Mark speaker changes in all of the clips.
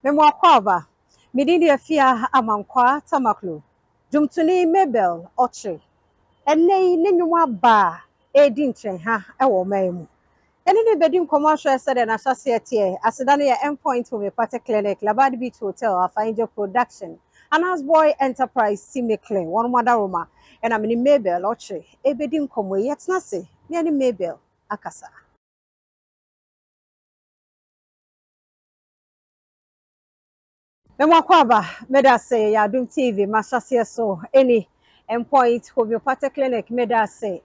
Speaker 1: Mema wo akwaaba. Me din de Afia Amankwaa Tamaklo. Dwomtoni Mabel Ɔkyere. Ɛnnɛ yi ne nnwom aba a ɛredi nkyerɛnha wɔ ɔman yi mu. Yɛne no rebɛdi nkɔmmɔ ahwɛ sɛdeɛ n'ahyɛaseɛ teɛ. Aseda no yɛ Endpoint Homeopathic Clinic, Labadi Beach Hotel, Alpha Angel Production, Anas Boy Enterprise, Simikle, wɔn adaworoma. Ɛna me ne Mabel Ɔkyere ɛrebɛdi nkɔmmɔ yi. Yɛtena ase na yɛne Mabel akasa. Mema akwaaba, meda ase yɛ Adom TV mahyɛseɛ so ɛni Endpoint Homeopathic Clinic meda ase.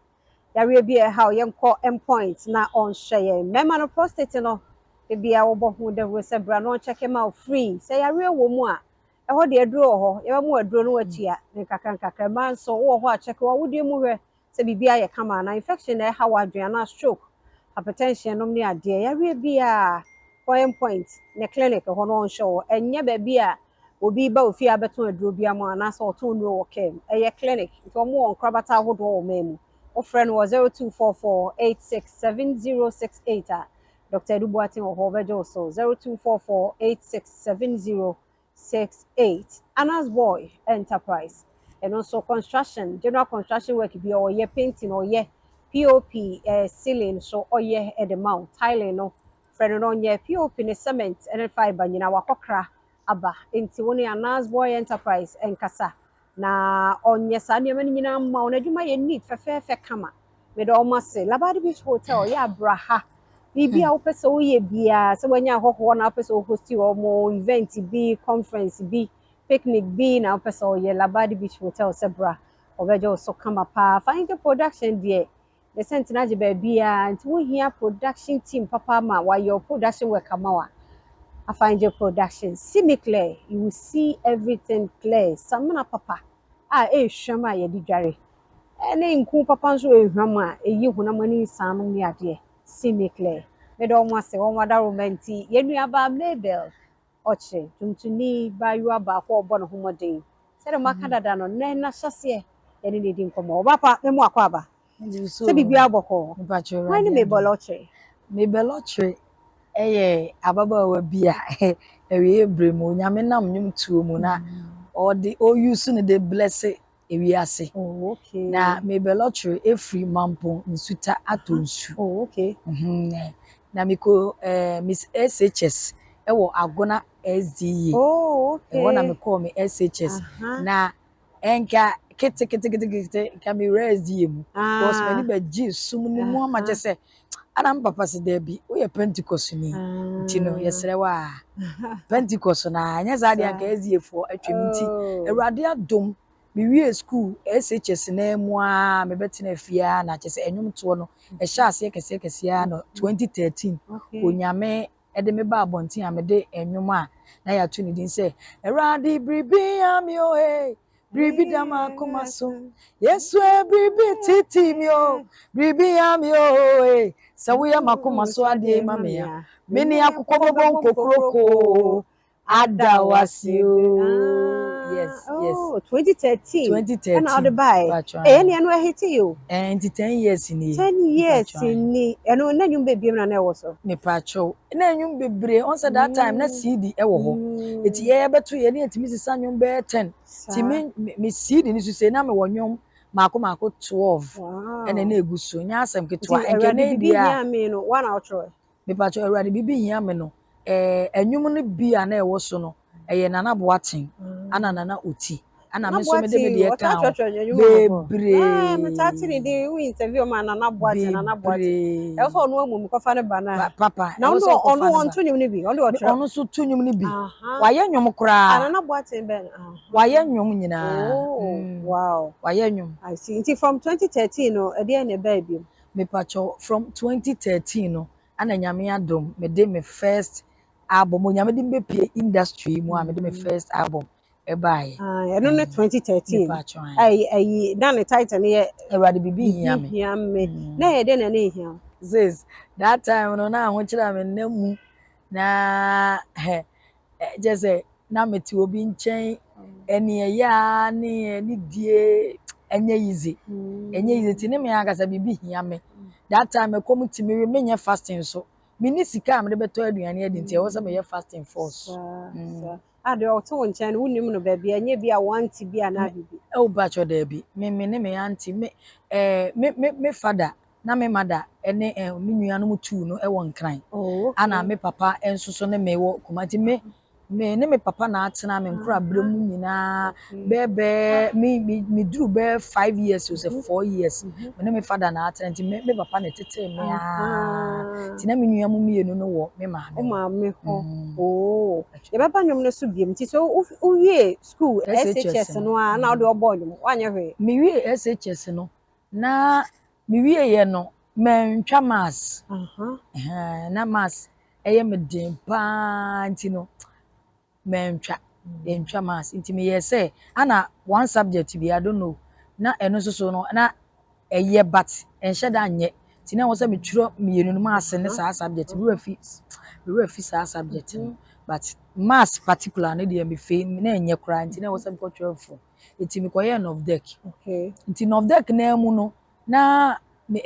Speaker 1: Yareɛ bi a ɛha wo yɛnkɔ Endpoint na ɔnhwɛ yɛn. Mmarima no prostate no ebia wɔbɔ ho dawuro sɛ bra na ɔnkyɛke ma wo free. Sɛ yareɛ wɔ mu a ɛhɔ deɛ aduro wɔ hɔ yɛbɛma aduro no watua ne nkakra nkakra. Mmaa nso wowɔ hɔ a kyɛke w'awodeɛ mu hwɛ sɛ biribi ayɛ kama anaa infection na ɛha w'adwene anaa stroke, hypertension nom ne adeɛ. Yareɛ biara kɔ Endpoint ne clinic hɔ no ɔnhwɛ wo. Ɛnyɛ baabi a obi ba ofie abɛtɔn aduro bi ama anaasɛ ɔtɔn nnuro wɔ kaa mu. Ɛyɛ clinic nti wɔn wɔ nkorabata ahodoɔ wɔ ɔman mu. Wofrɛ no wɔ 0244 867068 a Dr. Edu Boateng wɔ hɔ ɔbɛgye wo so 0244 867068. Anas Boy Enterprise ɛno nso construction general construction work bi ɔyɛ painting ɔyɛ POP ceiling so ɔyɛ ɛde ma wo tiling no frɛ no na ɔnyɛ POP ne cement ɛne fibre nyinaa wakɔkra aba nti wo ne Anas Boy Enterprise nkasa na ɔnyɛ saa nneɛma no nyinaa ma wo n'adwuma yɛ neat fɛfɛɛfɛ kama mede ɔmo ase Labadi Beach Hotel yɛ abra ha biribi a wopɛ sɛ woyɛ biara sɛ woanya ahɔhoɔ na wopɛ sɛ wohost wɔn event bi conference bi picnic bi na wopɛ sɛ ɔyɛ Labadi Beach Hotel sɛ bra ɔbɛgye wo so kama paa Fine Production deɛ ne sɛntena agye baabiara nti wohia production team papa ma wayɛ wo production work ama wo a Afangye Production see me clear you will see everything clear samina papa a ɛrehwam a yɛde dware ɛne nku papa nso ɛrehwam a ɛyi honam ani nsanom ne adeɛ see me clear mede wɔn ase wɔn adaroma nti yɛn nuabaa Mabel Ɔkyere dwomtoni baayewa baako a ɔbɔ ne ho mmɔden sɛdeɛ maka dada no nnɛ n'ahyɛseɛ yɛne ne di nkɔmmɔ ɔba memu akɔ aba sɛ biribiara bɔkɔɔ hwan ne Mabel Ɔkyere?
Speaker 2: Mabel Ɔkyere ɛyɛ ababaawa bi a awie bere mu Onyame nam nnwomtoɔ mu na ɔde ɔuse no de bless ewiase.
Speaker 1: Oh, okay.
Speaker 2: Na Mabel Ɔkyere efiri Mampong Nsuta atɔ nsu.
Speaker 1: Oh, okay.
Speaker 2: Na mekɔ Miss SHS ɛwɔ Agona SDA.
Speaker 1: Oh, okay.
Speaker 2: Ɛhɔ na mekɔɔ me SHS. Na ɛnka keteketekete nka mewura SDA mu. Because m'ani bɛgye sum no mu ama kyɛ sɛ ana m papa sɛ daabi woyɛ Pentecost ni nti no yɛsrɛ wo a Pentecost na ɛnyɛ saa deɛ anka SDA foɔ atwam nti Awurade adom mewie school SHS na mu a mebɛtena fie a na kyɛ sɛ ɛnwomtoɔ no ɛhyɛ aseɛ kɛseɛ kɛseɛ a no 2013 Onyame ɛde me ba abɔnten a mede ɛnwom a na yɛato ne din sɛ Awurade biribi ya me o e biribi da m'akoma so Yesu e biribi titi mi o biribi ya me o e sɛ woyɛ m'akoma so adeɛ ma me a me ne akokɔ bɔbɔ nkokuroko ada wase o yes.
Speaker 1: Oh, 2013.
Speaker 2: 2013.
Speaker 1: Ɛna ɔde bae. Eh, ɛne ɛno ɛhete yi o.
Speaker 2: Nti 10 years ni.
Speaker 1: 10 years ni. Ɛno na nnwom bebree na na ɛwɔ so.
Speaker 2: Mepatwɛw. Na nnwom bebree on sɛ that time na CD ɛwɔ hɔ. Eti yɛyɛ bɛto yɛ ne yɛtumi sisa nnwom bɛyɛ 10. Ti me CD ni so sɛ na mewɔ nnwom maako maako 12. Ɛna na egu so. Nyɛ asɛm ketewa.
Speaker 1: Nkɛ ne bi a. Me no, wa na ɔtwerɛ.
Speaker 2: Mepatwɛw Awurade biribi hia me no. Ɛnwom no bi a na ɛwɔ so no ɛyɛ Nana Boateng ana Nana Oti ana me nso mede me deɛ ka ho bebree.
Speaker 1: Metaate ne din wo interview ma Nana Boateng Nana Boateng ɛwɔ sɛ ɔno amu mu kɔfa ne ba na
Speaker 2: papa
Speaker 1: na ɔno ɔno ɔnto nnwom no bi ɔno ɔtwerɛ
Speaker 2: ɔno nso to nnwom no bi wayɛ nnwom koraa.
Speaker 1: Nana Boateng bɛn?
Speaker 2: Wayɛ nnwom nyinaa.
Speaker 1: Oh wow.
Speaker 2: Wayɛ nnwom.
Speaker 1: I see. Nti from 2013 no ɛdeɛ na ɛbɛɛ bio?
Speaker 2: Mepatwɔ from 2013 no ana Nyame adom mede me first album Onyame de mbɛpie industry mu a mede me first album ɛbaeɛ.
Speaker 1: Ɛno ne 2013. Ayi ayi na ne title ne yɛ
Speaker 2: Awurade biribi hia me.
Speaker 1: Hia me na yɛ dɛn na ne hia?
Speaker 2: Sis, that time no na ahokyere a me nna mu na kyɛ sɛ na mete obi nkyɛn ɛne ɛyɛ a ne ɛne die ɛnyɛ easy ɛnyɛ easy nti ne me ankasa biribi hia me that time ɛkɔm timi menyɛ fasting so. Menni sika a mede bɛtɔ aduane adi nti ɛwɔ sɛ meyɛ fasting force.
Speaker 1: Saa saa. A deɛ ɔte wo nkyɛn no wonim no baabi a ɛnyɛ bi a wo aunty bi anaa biribi.
Speaker 2: Ɛwɔ bakyɛ daabi. Me ne me aunty me ɛɛ me me me father na me mother ɛne me nuanom tuu no ɛwɔ Nkran.
Speaker 1: Oh, okay.
Speaker 2: Ana me papa nso so ne me wɔ Kumasi. Me me ne me papa na atena me nkora berɛ mu nyinaa bɛɛ bɛɛ me me me duru bɛɛ 5 years o sɛ 4 years me ne me father na atena, nti me papa na ɛtetee me aa, nti na me nua mu mmienu no wɔ me maame
Speaker 1: Wo
Speaker 2: hɔ.
Speaker 1: Maame hɔ. Oh. Yɛbɛba nnwom no so biom, nti sɛ wowie school
Speaker 2: SHS.
Speaker 1: SHS no a na wode ɔbɔɔ nnwom, woanyɛ hwee?
Speaker 2: Mewie SHS no, na mewieɛ no mantwa maths. Ɛhɛn, na maths ɛyɛ me den paa, nti no mantwa, yɛntwa maths, nti meyɛɛ sɛ ana one subject bi, I don't know, na ɛno nso so no na ɛyɛ, but ɛnhyɛ da nyɛ, nti na ɛwɔ sɛ metwerɛ mmienu no, maths ne saa subject. Me werɛ fi saa subject no, but maths particular no deɛ mefe na ɛnyɛ koraa, nti na ɛwɔ sɛ mekɔtwerɛ fo, nti mekɔyɛɛ NOVDEC. Nti NOVDEC naa mu no na me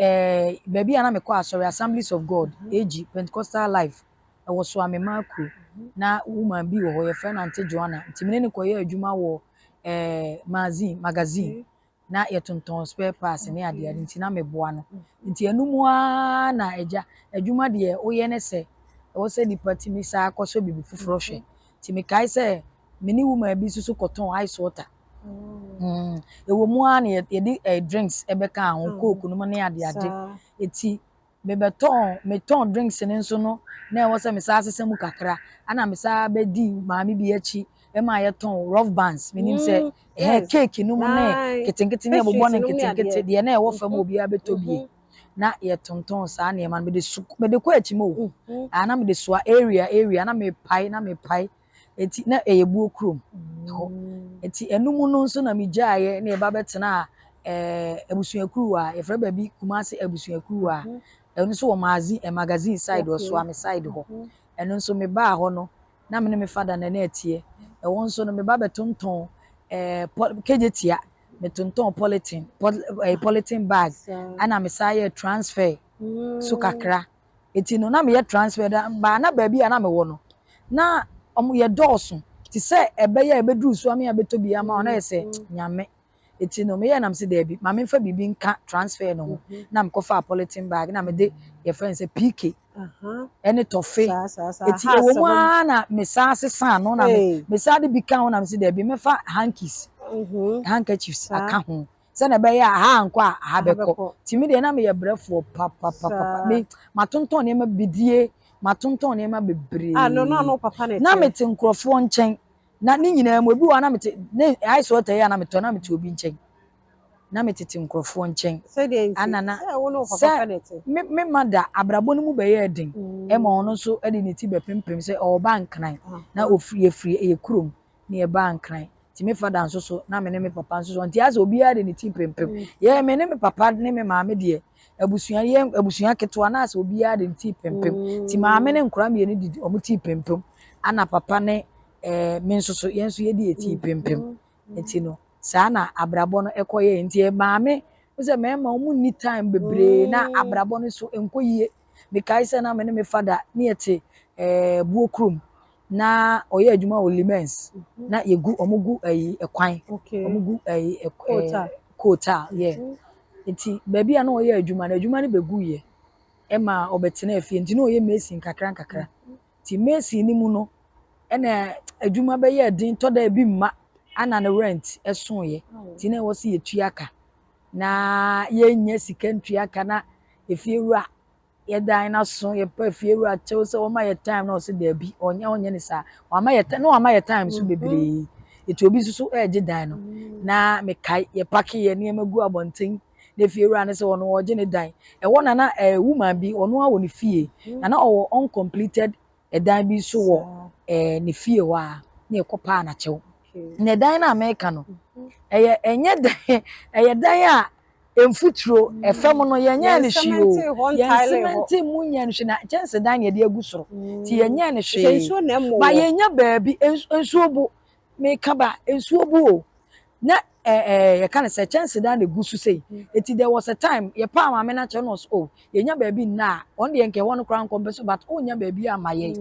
Speaker 2: baabi a na mekɔ asɔre, Assemblies of God, AG Pentecostal Life, ɛwɔ so Amema kuro, na woman bi wɔ hɔ yɛfrɛ no Aunty Joanna, nti mene ne kɔyɛ adwuma wɔ magazine na yɛtontɔn spare parts ne adeade, nti na meboa no. Nti ɛno mu ara na agya adwuma deɛ woyɛ ne sɛ ɛwɔ sɛ nipa tumi saa akɔsɔ biribi foforɔ hwɛ, nti mekae sɛ me ne woman bi nso so kɔtɔn ice water. Ɛwɔ mu ara na yɛde drinks ɛbɛka ho, coke no mu ne adeade. Eti mebɛtɔn, metɔn drinks no nso no, na ɛwɔ sɛ mesaa sesa mu kakra, ana mesaa bɛdi maame bi akyi ɛma yɛtɔn rough buns. Menim sɛ ɛhɛ cake no mu ne nketenkete ne ɛbobɔ no
Speaker 1: Pastries nom ne
Speaker 2: nketenkete
Speaker 1: adeɛ.
Speaker 2: Deɛ na ɛwɔ fam, obiara bɛtɔ bie na yɛtontɔn saa nneɛma no. Mede so mede kɔ akyi mu o. Ah, na mede soa area area na mepae na mepae, eti na ɛyɛ buo kurom hɔ. Nti ɛno mu no nso na megyaeɛ na yɛba bɛtena abusuakuruwa a yɛfrɛ baabi Kumase Abusuakuruwa a ɛno nso wɔ magazine side wɔ Soame side hɔ. Ɛno nso mebaa hɔ no na me ne me father na ɛteɛ. Ɛwɔ nso no meba bɛtontɔn Kejetia, metontɔn polythene bag, ɛna mesan yɛ transfer so kakra. Eti no na meyɛ transfer da baa na baabi a na mewɔ no na ɔmo yɛ dɔɔso te sɛ ɛbɛyɛ a ɛbɛduru so ame abɛtɔ bi ama ɔno yɛ sɛ Nyame. Eti no meyɛ nam sɛ daabi, maame nfa biribi nka transfer no ho, na mekɔfa polythene bag na mede yɛfrɛ no sɛ PK ɛne tɔfe. Eti ɛwɔ mu ara na mesan sesa no na mesan de bi ka ho na mese daabi, mɛfa hankies, handkerchiefs aka ho sɛnɛ ɛbɛyɛ a aha nkɔ a aha bɛkɔ. Nti mi deɛ na meyɛ brɛfoɔ papapapa. Me matontɔn nneɛma bidie, matontɔn nneɛma bebree.
Speaker 1: Ah, no, no, no, papa na
Speaker 2: Na mete nkurɔfoɔ nkyɛn na ne nyinaa mu ebi wɔ hɔ a na mete ne ice water yi a na metɔ, na mete obi nkyɛn na metete nkurɔfoɔ nkyɛn.
Speaker 1: Sɛdeɛ nti
Speaker 2: Ana na
Speaker 1: sɛ wo ne wo papa
Speaker 2: sɛ
Speaker 1: pɛ na ɛte.
Speaker 2: Me ma da abrabɔ no mu bɛyɛ den ɛma ɔno nso de ne ti bɛpempem sɛ ɔreba Nkran na ofiri efiri ɛyɛ kurom na yɛba Nkran, nti me father nso so na me ne me papa nso so, nti asɛ obiara de ne ti pempem yɛ. Me ne me papa ne me maame deɛ, abusua yɛ abusua ketewa na asɛ obiara de ne ti pempem, nti maame ne nkora mmienu di wɔn ti pempem, ana papa ne me nso so yɛn nso yɛde yɛ ti pempem. Nti no saa na abrabɔ no ɛkɔ yɛ. Nti maame sɛ mmarima wɔn nni time bebree na abrabɔ no nso nkɔ yie. Mekae sɛ na me ne me father ne yɛte buo kurom na ɔyɛ adwuma wɔ Limens na yɛgu ɔmo gu ɛyi ɛkwan ɔmo gu ɛyi
Speaker 1: Coal.
Speaker 2: Coal tar yɛ. Nti baabi a na ɔyɛ adwuma no, adwuma no bɛgu yɛ ɛma ɔbɛtena fie, nti na ɔyɛ mason kakra nkakra. Nti mason no mu no ɛna adwuma bɛyɛ den, tɔ da ebi mma ana ne rent ɛsoeɛ, nti na ɛwɔ sɛ yɛtua ka na yɛnya sika ntua ka na efiewura yɛdan n'aso yɛpɛ efiewura kyɛw sɛ wɔma yɛ time na ɔsɛ daabi, ɔnyɛ ne saa, wama yɛ na wama yɛ time so bebree. Eti obi nso so ɛregye dan no na mekae yɛpack yɛ nneɛma gu abɔnten na efiewura no sɛ ɔno ɔregye ne dan. Ɛwɔ na woman bi ɔno awɔ ne fie na na ɔwɔ uncompleted ɛdan bi nso wɔ ne fie hɔ a na yɛkɔ paa n'akyɛw. Na ɛdan no a mɛka no ɛyɛ ɛnyɛ dan, ɛyɛ dan a mfuturo ɛfam no yɛnyɛ ne hwee o, yɛn cement mu nyɛ no hwee, na kyɛnse dan na yɛde agu soro, nti yɛnyɛ ne hwee
Speaker 1: Nsuo na ɛmmɔ.
Speaker 2: Ba yɛnya baabi nsuo bo, meka ba nsuo bo o. Na yɛka no sɛ kyɛnsedan na egu so sei. Eti there was a time yɛpaa maame no akyerɛ na ɔsɛ, oh, yɛnya baabi nna a, ɔno deɛ nka ɛhɔ no koraa nkɔmpɛ so, but ɔnnya baabi ama yɛn.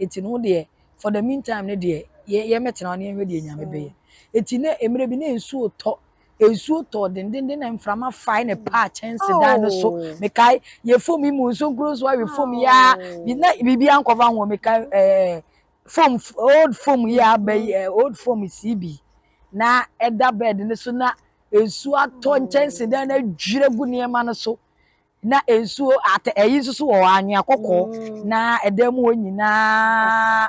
Speaker 2: Eti no deɛ, for the meantime no deɛ, yɛmɛtena hɔ na yɛnhwɛ deɛ Nyame bɛyɛ. Eti na mmerɛ bi na nsuo tɔ, nsuo tɔ dendenden na mframa fae na paa kyɛnsedan no so. Mekae yɛ fom yi mu nsuo nkuro nso awe fom yi a na biribi ankɔfa ho. Mekae foam, old foam yi aba yi, old foam CB na ɛda bed no so, na nsuo atɔ nkyɛnsedan no adwiri agu nneɛma no so, na nsuo atɛ ɛyi nso so wɔ hɔ, anwea kɔkɔɔ na ɛdan mu hɔ nyinaa,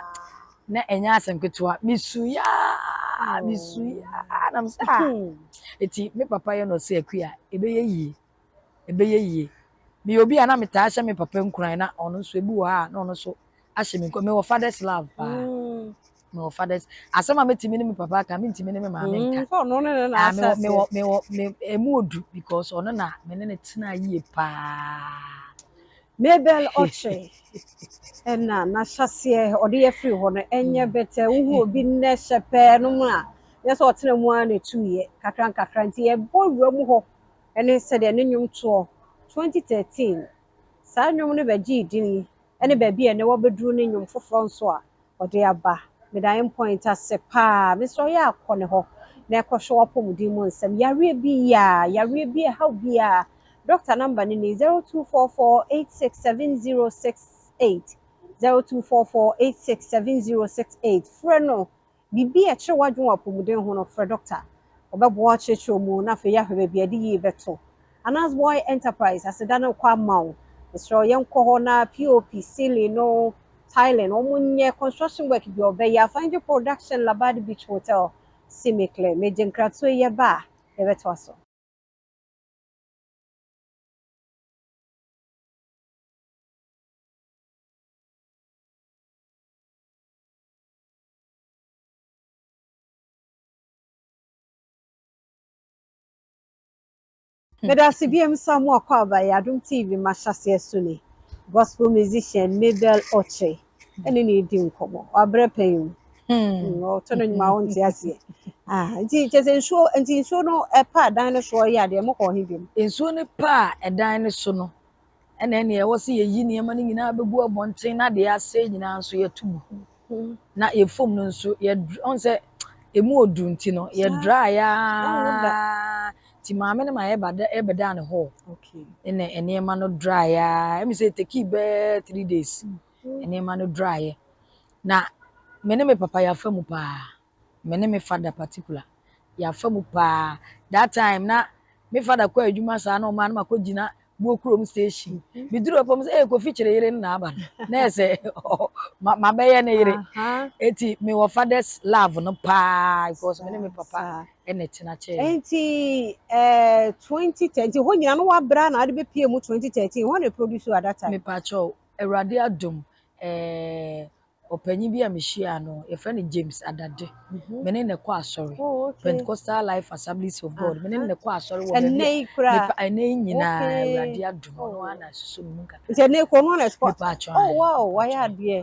Speaker 2: na ɛnyɛ asɛm ketewa. Mesu yaa, mesu yaa, na mesɛ, ah, eti me papa yɛ no ɔsɛ, "Akua, ɛbɛyɛ yie, ɛbɛyɛ yie." Meyɛ obi a na metaa hyɛ me papa nkuran, na ɔno nso ebi wɔ ha a na ɔno nso ahyɛ me nkuran. Mewɔ father's love paa. Mewɔ father's asɛm a metumi ne me papa aka, mentumi ne me maame nka.
Speaker 1: Ɔno ne ne na
Speaker 2: Ah,
Speaker 1: ahyɛ
Speaker 2: mewɔ
Speaker 1: aseɛ.
Speaker 2: Mewɔ me emu odu because ɔno na me ne ne tena yie paa.
Speaker 1: Mabel Ɔkye ɛna n'ahyɛseɛ ɔde yɛ firi hɔ no, ɛnyɛ bɛtɛ. Wohu obi nnɛ hyɛ pɛɛ no mu a, yɛ sɛ ɔtena mu ara na etu kakra nkakra. Nti yɛbɔ wura mu hɔ ɛne sɛdeɛ ne nnwom toɔ 2013 saa nnwom no bɛgyee din, ɛne baabi a ɛnɛ wɔbɛduru ne nnwom foforɔ nso a ɔde aba. Meda Point ase paa. Mesrɛ ɔyɛ akɔ ne hɔ na ɛkɔhwɛ w'apɔmuden mu nsɛm. Yareɛ bi yia, yareɛ bi ɛhaw bi a, doctor number no ni: 0244867068, 0244867068. Frɛ no, biribi a ɛkyerɛ w'adwene wɔ apɔmuden ho no, frɛ doctor, ɔbɛboa akyerɛkyerɛ mu na afei yɛahwɛ baabi a ɛde yie bɛto. Anas Boy Enterprise, aseda no kɔ ama wo. Mesrɛ wo, yɛnkɔ hɔ na POP, ceiling no, tiling, wɔn nyɛ construction work bi a ɔbɛyɛ. Afangye Production, Labadi Beach Hotel, Simikle. Megye nkratoɔ yi yɛba a, yɛbɛtoa so. Meda ase biam sa mu akɔ aba yɛ Adom TV mahyɛseɛ so ni. Gospel musician Mabel Ɔkye ɛne ne di nkɔmmɔ. Wabrɛ pɛn o. Ɔtɔ no nnwuma a wonte aseɛ. Ah, nti kyerɛ sɛ nsuo, nti nsuo no ɛpa dan no so, ɔyɛ adeɛ mokɔ he biom?
Speaker 2: Nsuo no pa a ɛdan no so no, ɛna ɛwɔ sɛ yɛyi nneɛma no nyinaa bɛgu abɔnten, na deɛ asɛe nyinaa nso yɛto gu, na yɛ fam no nso yɛ ɔn sɛ emu odu, nti no yɛ dry yaa, nti maame no ma yɛba ɛbɛda ne hɔ ɛna nneɛma no dry yaa. Ɛmi sɛ take bɛɛ 3 days nneɛma no dry yɛ. Na me ne me papa yɛafa mu paa, me ne me father particular yɛafa mu paa. That time na me father kɔ adwuma saa na ɔmaa no ma kɔ gyina Buo kurom station. Meduru hɔ pɔm sɛ ee Kofi kyerɛ yere no na aba no, na yɛ sɛ mabɛyɛ ne yere. Eti mewɔ father's love no paa because me ne me papa ɛna ɛtena kyɛɛ.
Speaker 1: Nti 2010 nti hɔ nyina no wabra na ade bɛpie mu 2013 hɔ na produce at that time?
Speaker 2: Mepakyɛw, Awurade adom, ɔpanyin bi a mehyia no, yɛfrɛ no James Adade. Me ne ne kɔ asɔre. Pentecostal Life Assemblies of God. Me ne ne kɔ asɔre wɔ
Speaker 1: baabi. Ɛnɛ yi koraa?
Speaker 2: Mepa ɛnɛ yi nyinaa, Awurade adom, ɔno ara na asusu me mu kakra.
Speaker 1: Nti ɛnɛ yi kɔ ɔno na ɛsɔ?
Speaker 2: Mepakyɛw.
Speaker 1: Oh wow, wayɛ adeɛ.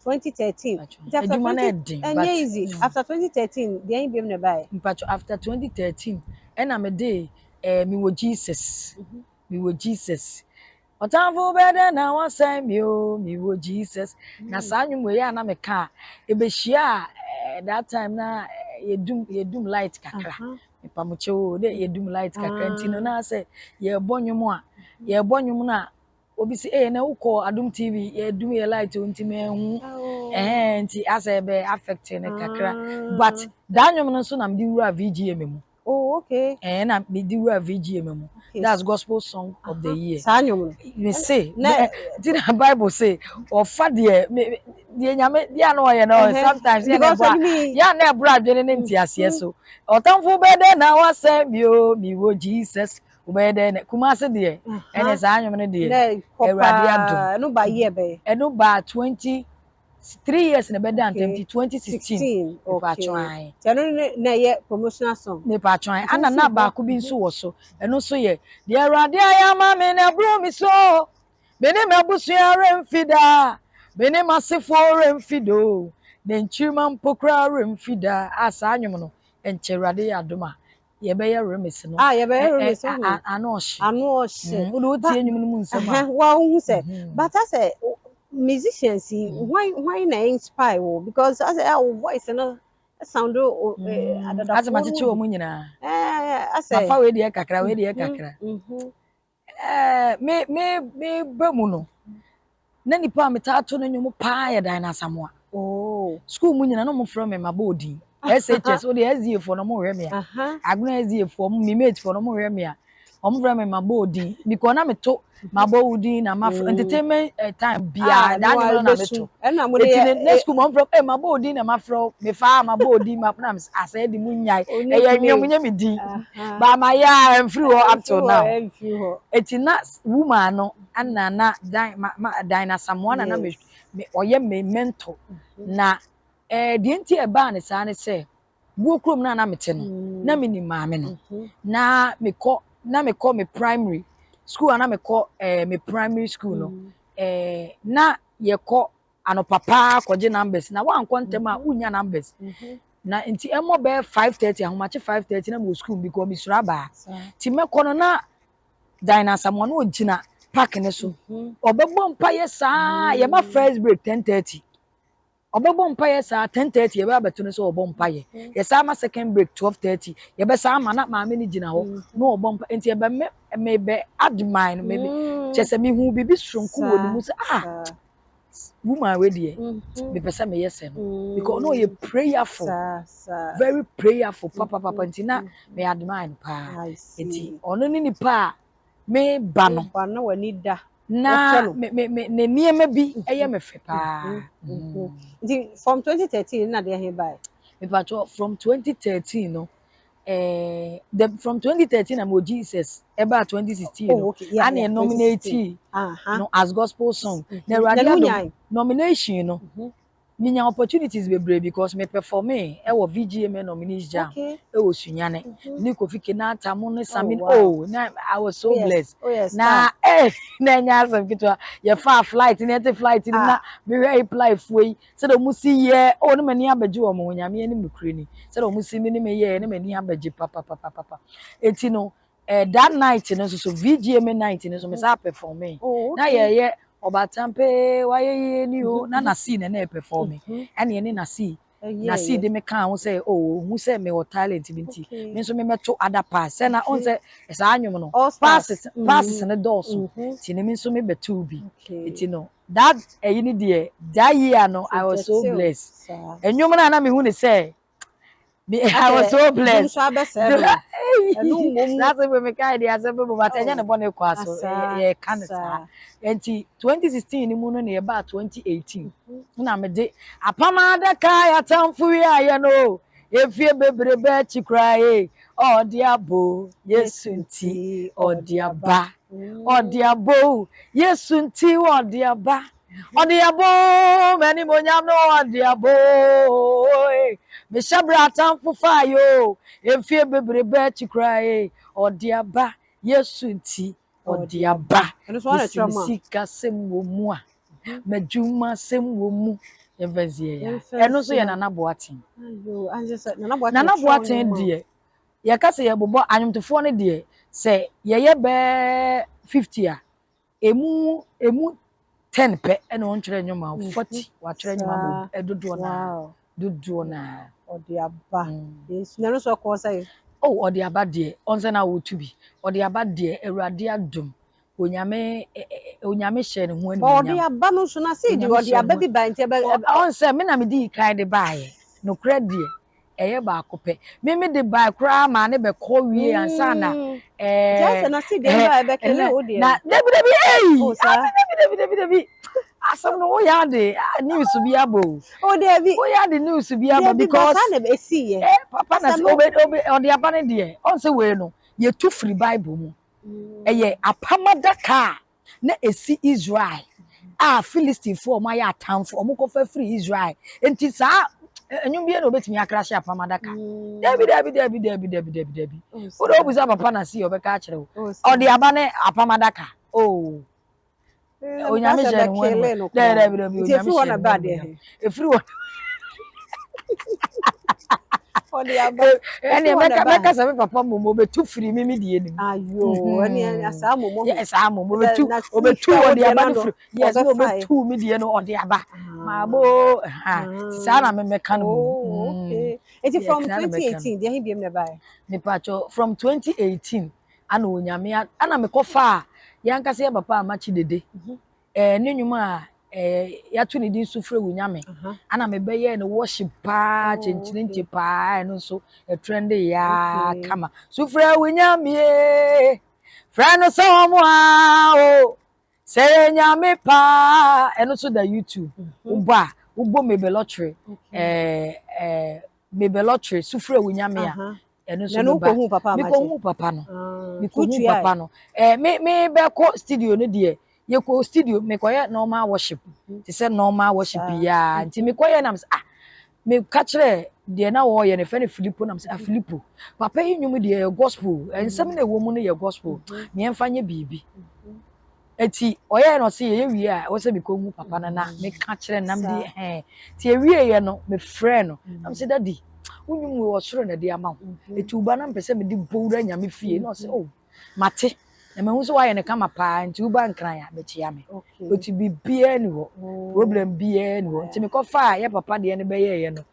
Speaker 1: 2013 nti after
Speaker 2: Adwuma no
Speaker 1: 20
Speaker 2: ɛden.
Speaker 1: Ɛnyɛ easy. After 2013 deɛ ɛyin biom na ɛbaeɛ?
Speaker 2: Mpakyɛw, after 2013 ɛna mede mewɔ Jesus, mewɔ Jesus, ɔtamfo bɛdɛ na wasɛn mi o, mewɔ Jesus. Na saa nnwom wei a na meka a ebehyia a that time na yɛdum light kakra. Mepamokyɛw o, de yɛdum light kakra, nti no na sɛ yɛbɔ nnwom a, yɛbɔ nnwom no a, obi sɛ ee na wokɔ Adom TV, yɛdum yɛ light o, nti mehu ɛhɛn, nti asɛ ɛbɛ affect ne kakra, but that nnwom no nso na mede wura VGMA mu. Ɛɛ, na mede wura VGMA mu. That's Gospel Song of the Year.
Speaker 1: Saa nnwom no?
Speaker 2: Me se nti na Bible say ɔfa deɛ me deɛ Nyame deɛ ano ɔyɛ no sometimes yɛ na ɛbɔ yɛ na ɛboro adwene ne nteaseɛ so. Ɔtamfo bɛyɛ dɛ na wasɛn mi o, mi wɔ Jesus, wobɛyɛ dɛ na Kumase deɛ ɛne saa nnwom no deɛ, Awurade adom.
Speaker 1: Ɛno ba year bɛyɛ?
Speaker 2: Ɛno ba 23 years na ɛbɛda ntɛm, ti 2016.
Speaker 1: Okay, ɛno ne na ɛyɛ promotional song?
Speaker 2: Nipa atwan ana na baako bi nso wɔ so, ɛno nso yɛ deɛ Awurade ayɛ ama me na ɛboro mi so. Me ne m'abusua remfi daa, me ne m'asefoɔ remfi do, ne nkyirima mpo koraa remfi daa. A saa nnwom no nkyɛ, Awurade yɛ adom a. Yɛbɛyɛ remix no.
Speaker 1: Ah, yɛbɛyɛ remix ho.
Speaker 2: Ano ɔhye.
Speaker 1: Ano ɔhye.
Speaker 2: Wode wotie nnwom no mu nsɛm a.
Speaker 1: Wa wohu sɛ but asɛ musicians yi, hwan na inspire wo? Because asɛ wo voice no sound o adadafoɔ.
Speaker 2: Asɛ makyekye wɔ mu nyinaa.
Speaker 1: Asɛ
Speaker 2: mafa wei deɛ kakra, wei deɛ kakra. Me ba mu no na nipa a metaa to no nnwom paa yɛ Diana Asamoah.
Speaker 1: Oh.
Speaker 2: School mu nyina na ɔmo frɛ me mabɔ odin. SHS o de SDA foɔ no ɔmo hwɛ me a. Agona SDA foɔ, me mate foɔ no ɔmo hwɛ me a, ɔmo frɛ me mabɔ odin because na meto mabɔ odin na ma entertainment time biara daa nnwom no na meto.
Speaker 1: Ɛna mo de
Speaker 2: Eti ne school mu ɔmo frɛ mabɔ odin na mafrɛ wo mefa mabɔ odin ma na asɛ de mu nyae. Ɛyɛ nnwom nyɛ me din. Ba ma yɛ a ɛmfiri hɔ up till now. Eti na woman no ana na Diana Asamoah na na me ɔyɛ me mentor. Na deɛ nti ɛbaa ne saa ne sɛ buo kurom na na mete no na menim maame no. Na mekɔ me primary school, na mekɔ me primary school no, na yɛkɔ anɔpa paa kɔgye numbers, na wankɔ ntɛm a wonya numbers. Na nti ɛmmɔ bɛyɛ 5:30, ahomakye 5:30 na mewɔ school because mesuro abaa. Nti mɛkɔ no na Diana Asamoah na ogyina park ne so, ɔbɛbɔ mpayɛ saa. Yɛma first break 10:30, ɔbɛbɔ mpayɛ saa. 10:30 yɛbɛ abɛto no sɛ ɔbɔ mpayɛ. Yɛsan ma second break 12:30, yɛbɛsan ama na maame no gyina hɔ na ɔbɔ mpa. Nti yɛbɛ me mebɛ admire no, mebe kyɛ sɛ mehu biribi soronko wɔ ne mu sɛ, ah, woman wei deɛ, mepɛ sɛ meyɛ sɛ no because ɔno ɔyɛ prayerful, very prayerful papapapa. Nti na me admire no paa. Nti ɔno ne nipa a me ba no
Speaker 1: ba na w'ani da
Speaker 2: na me me me ne nneɛma bi ɛyɛ me fɛ paa.
Speaker 1: Nti from 2013 na deɛ he bae?
Speaker 2: Mepatwɔ, from 2013 no, from 2013 na mo Jesus ɛbaa 2016 no ana yeah, nominate no as gospel song. Na Awurade adom, nomination no, minya opportunities bebree because me perform ɛwɔ VGMA nominees jam ɛwɔ Sunyane ne Kofi Kinata mo ne Samin. Oh, na I was so blessed. Na na ɛnyɛ asɛm ketewa. Yɛfa flight ne yɛte flight no na mehwɛ hip life yi sɛdeɛ ɔmo si yɛ. Oh, ne m'ani abɛgye wɔ mo ho. Nyame anim nokure ni, sɛdeɛ ɔmo si mi ne me yɛ ne m'ani abɛgye papapapapa. Eti no that night no nso so, VGMA night no nso, me saa perform na yɛyɛ ɔbatampe wayɛ yie ni o na nasi na na perform. Ɛna yɛne nasi de me ka ho sɛ, oh, ohun sɛ me wɔ talent bi nti me nso me mɛto other parts sɛ na ɔn sɛ saa anwom no passes ne dɔɔso nti ne me nso me bɛto bi. Nti no that ɛyi ni deɛ, that year no, I was so blessed. Ɛnwom no a na me hu ne sɛ I was so blessed. That's why me kai de asɛm bi but ɛnyɛ ne bɔ ne kɔ aso yɛ ka ne saa. Nti 2016 ni mu no na yɛbaa 2018 na mede apam adaka yɛatamfo wi ayɛ no efie bebrebe akyi koraa ye ɔde abo Yesu nti ɔde aba, ɔde abo Yesu nti ɔde aba, ɔde abo m'animonyam no ɔde abo mehyɛ berɛ atamfo faayo efie bebrebe akyi koraa ye ɔde aba Yesu nti ɔde aba. Mesi me sika sɛm wɔ mu a m'adwuma sɛm wɔ mu yɛmfa nsi yɛ ya. Ɛno nso yɛ Nana Boateng. Nana Boateng deɛ, yɛka sɛ yɛbobɔ anwomtofoɔ no deɛ sɛ yɛyɛ bɛɛ 50 a, emu 10 pɛ ɛna ɔntwerɛ nnwom a 40 watwerɛ nnwom ama dodoɔ naa dodoɔ naa.
Speaker 1: Ɔde aba Yesu na ɛno nso ɔkɔɔ sɛ.
Speaker 2: Oh, ɔde aba deɛ, ɔnsɛ na wotu bi ɔde aba deɛ, Awurade adom, Onyame hyɛ ne ho
Speaker 1: animuonyam. Ɔde aba no nso na sɛ de ɔde aba bi ba nti ɛbɛ.
Speaker 2: Ɔnsɛ me na me di kan de baayɛ nokorɛ deɛ ɛyɛ baako pɛ me de bae koraa maa ne bɛkɔ wie ansa na
Speaker 1: Nti na si deɛ ba ɛbɛkele wo deɛ.
Speaker 2: Na dabi dabi, eyi dabi dabi dabi dabi, asɛm no woyɛ ade news bi aba o.
Speaker 1: O dabi.
Speaker 2: Woyɛ ade news bi aba because
Speaker 1: saa na esi yɛ.
Speaker 2: Papa na sɛ obe obe ɔde aba ne deɛ, ɔnsɛ wei no yɛtu firi Bible mu. Ɛyɛ apam adaka a na esi Israel a Philistinefoɔ ɔmo ayɛ atamfo ɔmo kɔfa firi Israel. Nti saa ɛnwom bi na obetumi akra hyɛ apam adaka? Dabi dabi dabi dabi dabi dabi dabi. Wode obusa papa na si ɔbɛka akyerɛ wo ɔde aba ne apam adaka o. Onyame hyɛ ne ho anim. Dabi dabi dabi, onyame hyɛ ne ho anim. Efiri hɔ.
Speaker 1: Ɔde aba.
Speaker 2: Ɛne
Speaker 1: Ɛfiri hɔ na
Speaker 2: mɛka
Speaker 1: ɛbae.
Speaker 2: mɛka sɛ me papa mmom ɔbɛtu firi me me deɛ nim.
Speaker 1: Ayo, ɛne saa mmom.
Speaker 2: Yɛ saa mmom
Speaker 1: Sɛ
Speaker 2: ɔbɛtu
Speaker 1: na
Speaker 2: ɔbɛtu
Speaker 1: firi
Speaker 2: ɔde
Speaker 1: wo
Speaker 2: aba
Speaker 1: deɛ
Speaker 2: no
Speaker 1: no
Speaker 2: firi, yes, na
Speaker 1: ɔbɛfae.
Speaker 2: ɔbɛtu me deɛ no ɔde aba. Maabo ha nti saa na memɛka no mmom.
Speaker 1: Oh, okay. Eti
Speaker 2: Yeah,
Speaker 1: from
Speaker 2: saa na mɛka no.
Speaker 1: 2018, deɛ he biom na ɛbae?
Speaker 2: Mepatwɔ, from 2018 ana Onyame ana mekɔfa a yɛankasa yɛ papa Amakye Dede ne nnwom a yɛato ne din so frɛ wo Nyame ana mebɛyɛɛ no worship paa. Kyenkyerenkye paa, ɛno nso ɛtrende yaa kama. So frɛ wo Nyame, frɛ no sɛ ɔmo a o sɛ yɛ Nyame paa. Ɛno nso da YouTube. Wobɔ a wobɔ Mabel Lottery, Mabel Lottery so frɛ wo Nyame a ɛno nso
Speaker 1: Na no
Speaker 2: bɛba.
Speaker 1: wokɔhu papa Amakye?
Speaker 2: Mekɔhu papa no. Mekɔhu
Speaker 1: Wotua
Speaker 2: papa no, me bɛkɔ studio no deɛ, yɛkɔ studio mekɔyɛ normal worship te sɛ normal worship yaa. Nti mekɔyɛ nam sɛ, ah, meka kyerɛ deɛ na wɔyɛ no, fɛ no Filipo, nam sɛ, ah, Filipo, papa yi nnwom deɛ yɛ gospel, nsɛm na ɛwɔ mu no yɛ gospel, meɛmfa nyɛ biribi. Eti ɔyɛ no, ɔsɛ yɛyɛ wie a, ɛwɔ sɛ mekɔhu papa no na meka kyerɛ no nam de hɛn. Nti ewieɛ no, mefrɛ no nam sɛ, "Daddy, wo nnwom wei wɔ soro na ɛde ama wo, eti wo ba na mpɛ sɛ mede bɔ wura Nyame fie." Na ɔsɛ, "Oh, mate na mahu sɛ woayɛ no kama paa, nti woba Nkran a bɛkyia me." Oti biribiara ni hɔ, problem biara ni hɔ. Nti mekɔfa a yɛ papa deɛ no bɛyɛɛyɛ no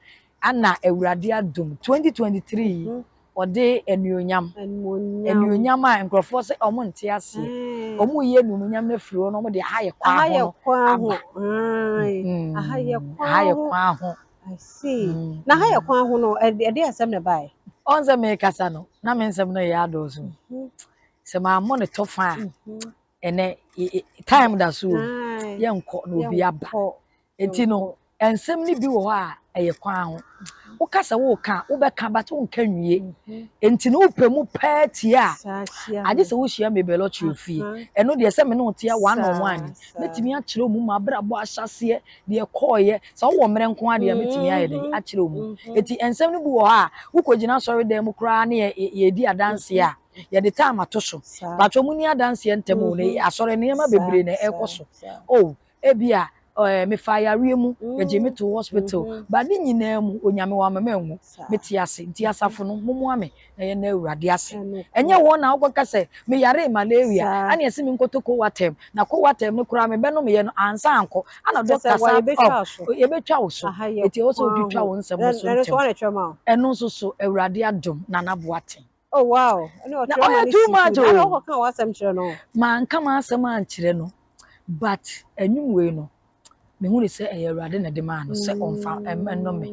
Speaker 2: ana Awurade adom 2023 yi ɔde anuonyam
Speaker 1: Animuonyam.
Speaker 2: Anuonyam a nkurɔfoɔ sɛ ɔmo nte aseɛ. Ɔmo yi anuonyam no afiri hɔ na ɔmo de aha yɛ kwan
Speaker 1: Aha
Speaker 2: ho
Speaker 1: yɛ
Speaker 2: no
Speaker 1: kwan ho.
Speaker 2: aba.
Speaker 1: Ae. Aha yɛ kwan
Speaker 2: Aha yɛ
Speaker 1: ho.
Speaker 2: kwan ho.
Speaker 1: I see. Na ha yɛ kwan ho no, ɛde asɛm na ɛbae?
Speaker 2: Ɔn sɛ mekasa no na me nsɛm no yɛ adɔɔso sɛ mammɔ ne tɔ fa a ɛnɛ time da so o. Yɛnkɔ na obi aba.
Speaker 1: Yɛnkɔ.
Speaker 2: Enti no nsɛm no bi wɔ hɔ a ɛyɛ kwan ho. Woka sɛ woka a, wobɛka, but wonka nwie. Enti no wopɛ mu pɛɛ tie a
Speaker 1: Saa hyia
Speaker 2: agye
Speaker 1: ho.
Speaker 2: Sɛ wohyia Mabel Lottery fie, ɛno deɛ sɛ me ne wo tea one on one, mɛtumi akyerɛ wo mu ma abrabɔ ahyɛseɛ deɛ kɔɔyɛ. Sɛ wowɔ mmerɛ nko ara deɛ, mɛtumi ayɛ dɛ akyerɛ wo mu. Eti nsɛm no bi wɔ hɔ a wokɔgyina asɔredan mu koraa ne yɛdi adanseɛ a yɛde time ato so. Patro mu ni adanseɛ ntɛm o, ne asɔre nneɛma bebree na ɛkɔ so. O ebi a mefa yareɛ mu, yɛgye me to hospital, ba ne nyinaa mu Onyame wɔ ama manwu, mete ase. Nti asafo no mommoa me na yɛn Awurade ase. Ɛnyɛ wɔn na wokɔka sɛ meyare malaria ana yɛsɛ me nkɔtɔ Coartem, na Coartem no koraa mebɛnom yɛ no ansa ankɔ ana doctor sa yɛbɛtwa wo so. Eti ɛwɔ sɛ wotwitwa wo nsɛm no so ntɛm. Ɛno nso so Awurade adom na naboaten.
Speaker 1: Oh wow. Ɛne
Speaker 2: Na
Speaker 1: ɔtwerɛ ma
Speaker 2: ɔyɛ
Speaker 1: ne
Speaker 2: too
Speaker 1: si
Speaker 2: much
Speaker 1: so. Na
Speaker 2: o.
Speaker 1: ɔkɔka w'asɛm kyerɛ no?
Speaker 2: Manka m'asɛm ankyerɛ no, but anwum wei no mehu ne sɛ ɛyɛ Awurade na ɛde maa no sɛ ɔmfa ɛnnɔ me.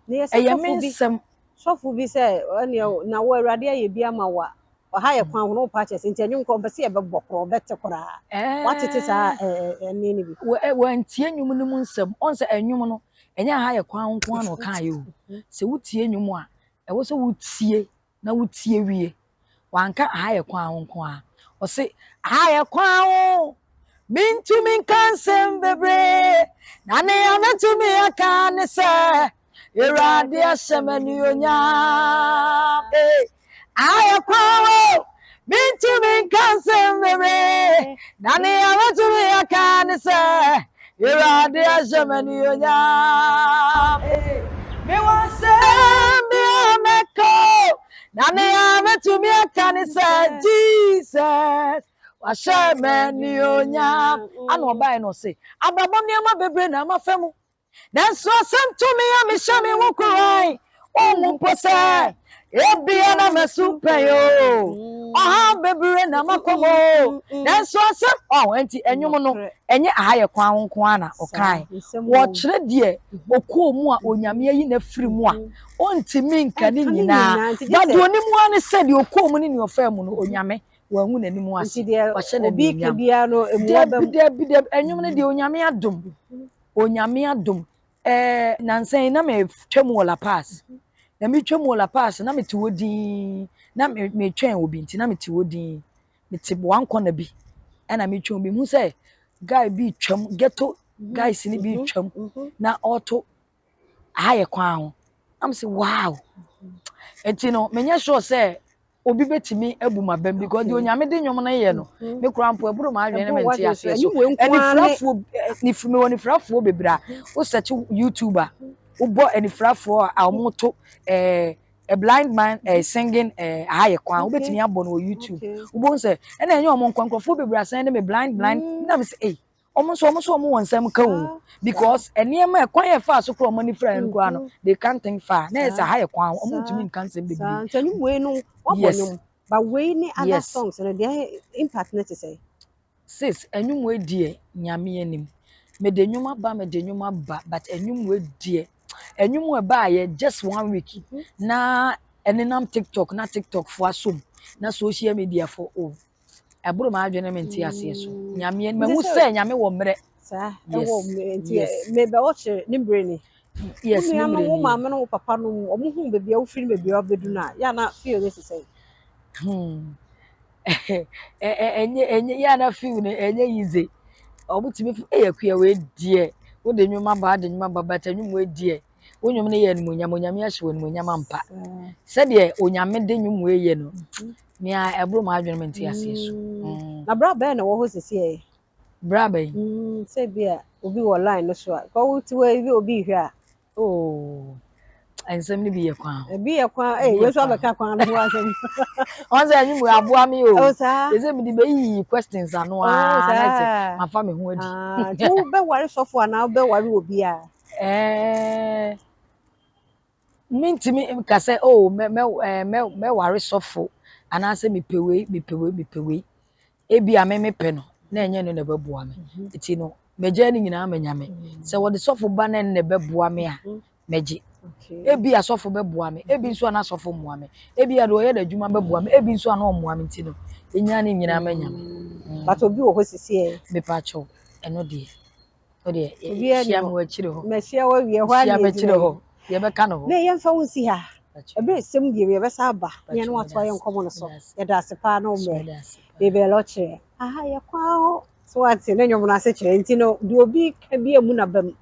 Speaker 1: Na yɛsɛ
Speaker 2: Ɛyɛ me
Speaker 1: sɔfo bi
Speaker 2: nsɛm.
Speaker 1: Sɔfo bi sɛ ɛneɛ na wo Awurade ayɛ bi ama wo a, ɔha yɛ kwan ho na wopɛ akyɛ sɛ nti ɛnwom korɔ ɔmpɛ sɛ yɛbɛbɔ korɔ, ɔbɛte koraa. Watete saa ɛne no bi?
Speaker 2: Wantie nnwom no mu nsɛm. Ɔn sɛ ɛnwom no ɛnyɛ aha yɛ kwan ho nko ara na ɔkaeɛ o. Sɛ wotie nnwom a, ɛwɔ sɛ wotie na wotie wie. Wanka aha yɛ kwan ho nko ara. Ɔse aha yɛ kwan ho, mentumi nka nsɛm bebree, na nea mɛtumi aka ne sɛ Awurade ahyɛ m'anuonyam. Ee, aha yɛ kwan ho, mentumi nka nsɛm bebree, na nea mɛtumi aka ne sɛ Awurade ahyɛ m'anuonyam. Ee, mewɔ nsɛm bi a mɛka, na nea mɛtumi aka ne sɛ Jesus wahyɛ m'anuonyam. Ana ɔbaeɛ no, ɔse abrabɔ nneɛma bebree na ama fa mu, nanso asɛm tumi a mehyɛ me ho koran ɔhu mpo sɛ ebia na mɛso pɛn o, ɔhaw bebree na makɔ mu o, nanso asɛm ɔ. Nti ɛnwom no ɛnyɛ aha yɛ kwan ho nko ara na ɔkae. Wɔkyerɛ deɛ ɔkɔɔ mu a Onyame ayi n'afiri mu a ɔntumi nka ne
Speaker 1: Ɛnka ne
Speaker 2: nyinaa
Speaker 1: nyinaa, nti gye
Speaker 2: but
Speaker 1: sɛ-
Speaker 2: deɛ onim ara ne sɛ deɛ ɔkɔɔ mu ne deɛ ɔfaa mu no, Onyame wangu n'anim ase.
Speaker 1: Nti deɛ
Speaker 2: Wahyɛ
Speaker 1: obi ka
Speaker 2: n'anuonyam.
Speaker 1: biara no emu aba
Speaker 2: Dabi
Speaker 1: mu.
Speaker 2: dabi dabi, ɛnwom no deɛ, Onyame adom, Onyame adom. Nansan yi na metwa mu wɔ Lapaz, na metwa mu wɔ Lapaz na mete hɔ dinn na metwɛn obi. Nti na mete hɔ dinn, mete one corner bi ɛna metwɛn obi. Hu sɛ guy bi twam, ghetto guys ni bi twam na ɔreto aha yɛ kwan ho. I'm say wow. Nti no menyɛ sure sɛ obi bɛtumi abu ma bɛm because deɛ Onyame de nnwom no yɛ no, me kora mpo ɛboro ma adwene ne
Speaker 1: Ɛboro
Speaker 2: mente
Speaker 1: w'adwene so.
Speaker 2: aseɛ so.
Speaker 1: Ɛnyɛ wei nko ara ne-
Speaker 2: Anifirafoɔ mewɔ anifirafoɔ bebree a wosɛkye YouTube a wobɔ anifirafoɔ a wɔto ɛɛ A blind man singing Aha Yɛ Kwan. Wobɛtumi abɔ no wɔ YouTube. Wobɛhu sɛ ɛna ɛnyɛ ɔmo nkwa, nkurɔfoɔ bebree asan ne me blind blind na me sɛ, ei, ɔmo nso ɔmo wɔ nsɛm ka o, because nneɛma ɛkwan yɛ fa so kora ɔmo ani fira no koraa no, they can't think far na yɛ sɛ aha yɛ kwan, ɔmo ntumi nka nsɛm bebree.
Speaker 1: Nti ɛnwom wei no wabɔ nnwom, but wei ne other songs no deɛ, impact ne te sɛ?
Speaker 2: Sis, ɛnwom wei deɛ, Nyame anim, mede nnwom aba, mede nnwom aba, but ɛnwom wei deɛ, ɛnwom a ɛbaayɛ just one week na ɛnenam TikTok na TikTok fo asom na social media fo o, ɛboro maa adwene me nte aseɛ so. Nyame anim, mahu sɛ Nyame wɔ mmerɛ.
Speaker 1: Saa ɛwɔ nti mebɛ ɔkyerɛ ne mmerɛ ni.
Speaker 2: Yes.
Speaker 1: Wo nua no, wo maame no, wo papa no, ɔmo hu baabi a wofiri, baabi a wabɛdu no a, yɛ ana feel ne sisɛ?
Speaker 2: Ɛnyɛ yɛ ana feel no ɛnyɛ easy. Ɔmo tumi fi ɛyɛ kuya wei deɛ, wode nnwom aba, ade nnwom aba, but nnwom wei deɛ, wo nnwom no yɛ animuonyam, Onyame ahyɛ wɔ animuonyam ampa. Sɛdeɛ Onyame de nnwom wei yɛ no nea ɛboro maa adwene me nte aseɛ so.
Speaker 1: Na bra bɛn na wɔ hɔ sisi yɛ?
Speaker 2: Bra bɛn?
Speaker 1: Sɛ bi a obi wɔ line no so a, kɔ wo ti wɔ bi, obi hwɛ a.
Speaker 2: Oh, nsɛm no bi yɛ kwan ho.
Speaker 1: Ebi yɛ kwan ee, wei nso abɛka kwan no ho asɛm.
Speaker 2: Wɔn sɛ ɛnwom wei aboa me o.
Speaker 1: Oh, saa.
Speaker 2: Ɛsɛ mi de bɛyiyi questions ano aa na sɛ mafa me ho adi.
Speaker 1: Nti wo bɛware sɔfo anaa wobɛware obi a?
Speaker 2: Mintimi nka sɛ, oh, mɛ mɛ ɛɛ mɛ mɛware sɔfo anaasɛ mepɛ wei, mepɛ wei, mepɛ wei. Ebi a me mepɛ no na ɛnyɛ no na ɛbɛboa me. Eti no mɛgya ne nyinaa ma Nyame. Sɛ wɔde sɔfo ba na ɛno na ɛbɛboa me a, mɛgye. Ebi asɔfo bɛboa me, ebi nso ana asɔfo mmoa me, ebi a deɛ ɔyɛ n'adwuma bɛboa me, ebi nso ana ɔmmoa me, nti no enya ne nyinaa ma Nyame.
Speaker 1: But obi wɔ hɔ sisi yɛ?
Speaker 2: Mepa kyɛw, ɛno deɛ, o deɛ
Speaker 1: Obiara ni
Speaker 2: hyia
Speaker 1: hɔ.
Speaker 2: me wɔ akyire hɔ.
Speaker 1: Mɛhyia wɔ awie hɔ a.
Speaker 2: Hyia
Speaker 1: Ne
Speaker 2: me akyire
Speaker 1: yɛgyina
Speaker 2: hɔ, yɛbɛka no hɔ.
Speaker 1: Na yɛmfa wo nsi ha. Ɛberɛ sɛm deɛ, yɛbɛsa aba ne yɛne watoa yɛ nkɔmmɔ no so. Yɛda ase paa na wo mmerɛ. Baabi a ɔkyerɛ aha yɛ kwan ho so, wate ne nnwom no ase kyerɛ, nti no deɛ obi ka bi emu na bam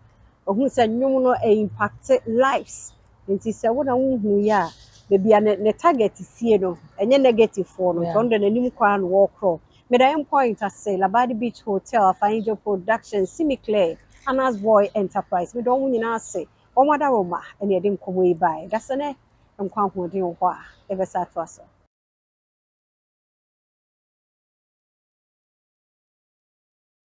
Speaker 1: ohun sɛ nnwom no impact lives, nti sɛ wo na wohu yi a, baabi a ne target sie no ɛnyɛ negative foɔ no, nti ɔno de n'anim koraa na wɔrekorɔ. Meda yɛn point ase, Labadi Beach Hotel, Afa Angel Production, Simi Claire, Anas Boy Enterprise, meda wɔn nyinaa ase. Wɔn adaroma ɛna yɛde nkɔmmɔ yi baeɛ dasɛ nɛ nkwa ahoɔden wɔ hɔ a, yɛbɛsa atoa so.